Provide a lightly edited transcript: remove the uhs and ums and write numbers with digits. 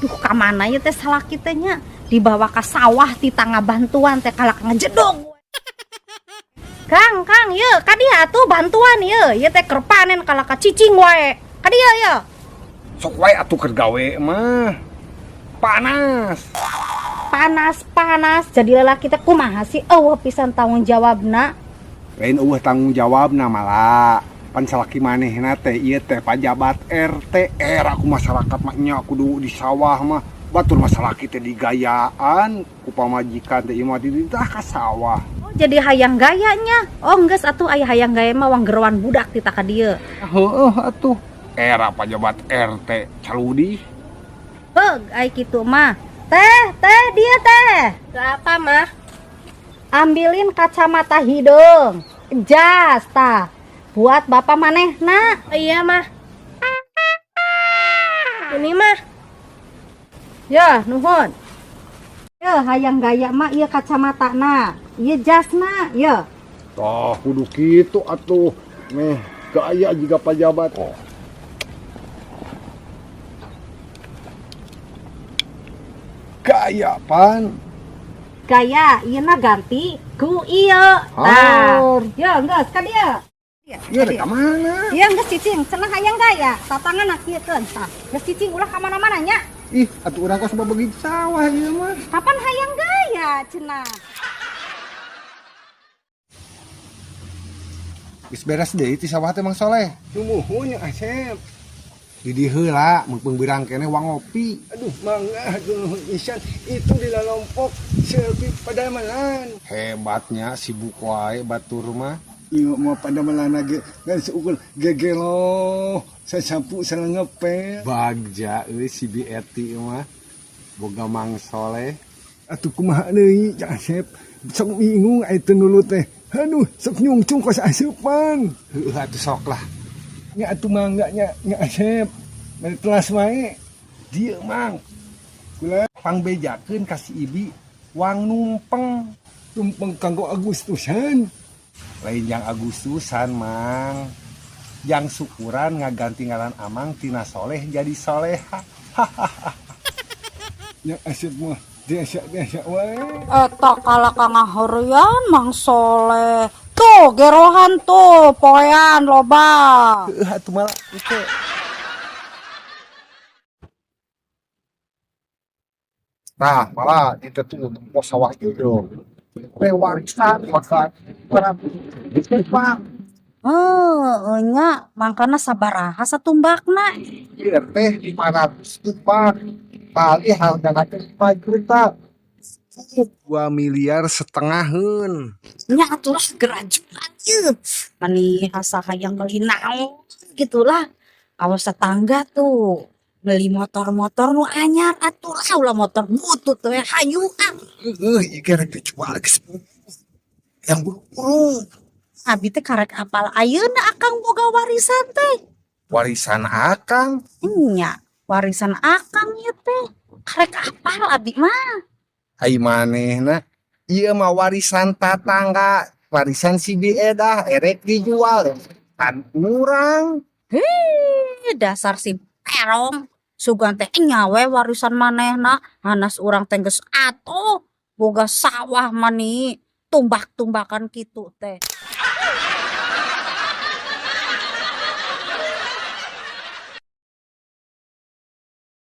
Duh, ka mana ieu teh salaki teh nya? Dibawa ka sawah ti tangga bantuan teh kalak ngejedog. Kang, Kang, ye, ka dieu atuh bantuan ye. Ieu teh keur panen kalak ka cicing wae. Ka dieu ye. Sok wae atuh keur gawe mah. Panas. Panas-panas jadi lelaki teh kumaha sih eueuh pisan tanggung jawabna. Lain eueuh tanggung jawabna malah. Pan salaki manehna teh ieu teh pajabat RT, era ku masyarakat mah nya kudu di sawah mah. Batur mah salaki teh digayaan ku pamajikan teh ieu mah dititah ka sawah. Oh, jadi hayang gayanya. Oh, geus atuh aya hayang gaya mah wang geroan budak titah ka dieu. Heueuh atuh. Era pajabat RT caludi. Heug ai kitu mah. Teh, teh dia teh. Apa mah? Ambilin kacamata hidung, jas tah. Buat bapak manehna. Oh, iya mah. Ini mah. Ya, nuhun. Ya, hayang gaya mah ieu kacamatana, ieu jasna, ya. Tah kudu kitu atuh. Meh gaya jiga pajabat. Oh. Gaya pan. Gaya ieu na ganti ku ieu. Tah. Ya, geus ka dieu. Ieu rek ka mana? Ieu geus cicing, cenah hayang gaya. Tatangan kieukeun tah. Geus cicing ulah ka mana-mana nya. Ih, atuh urang kos babagi sawah ieu mah. Kapan hayang gaya cenah? Geus beres deui ti sawah teh Mang Soleh. Sumuhun ya Asep. Di dieu heula meungpeung beurang keneh wang ngopi. Aduh, mangga aduh nuhun pisan itu di lalompok selfie padamelan. Hebatnya sibuk wae batur mah. Ieu mah padamelan ge ngan seukur gegelo, sasampu salengepel. Bagja euy si Bi Eti mah. Boga Mang Soleh. Atuh kumaha deui Cak Asep? Sok bingung aya teu nurut teh. Aduh, sok nyungcung kos asupan. Heueuh atuh sok lah. Nya atuh mangga nya nya Asep. Mari telas wae. Dieu Mang. Kula pangbejakeun ka si Ibi wang numpeng. Tumpeng kanggo Agustusan. Lain yang Agustusan Mang. Yang syukuran ngaganti ngaran Amang tina Soleh jadi Soleha. Nya Asep mah biasa-biasa wae. Eta kalaka ngaheureyan Mang Soleh. Tuh gerohan tuh poean loba. Heueuh atuh malah itu. Nah, malah itu tuh tempo sawah itu. We warisan maka para Pak. Heuh, nya mangkana sabaraha satumbakna? Ieu teh 500 tumbak. Kali hargana teh 5 juta. 2,5 miliar heun. Nya atuh lah gerajulan ieu. Mani asa hayang meuli naon gitulah. Awas tetangga tuh beli motor-motor nu anyar atuh lah ulah motor butut we hayu ah. Heueuh, ieu ge rek dijual geus. Yang buru-buru. Abi teh karek apal ayeuna akang boga warisan teh. Warisan akang? Nya, warisan akang ieu teh. Karek apal abi mah. Ai manehna ieu mah warisan tatangga, warisan si Bi Edah erek dijual kan urang. Hei, dasar si perong. Sugan teh nya we warisan manehna, hanas urang teh geus atuh boga sawah mani tumbak-tumbakan kitu teh.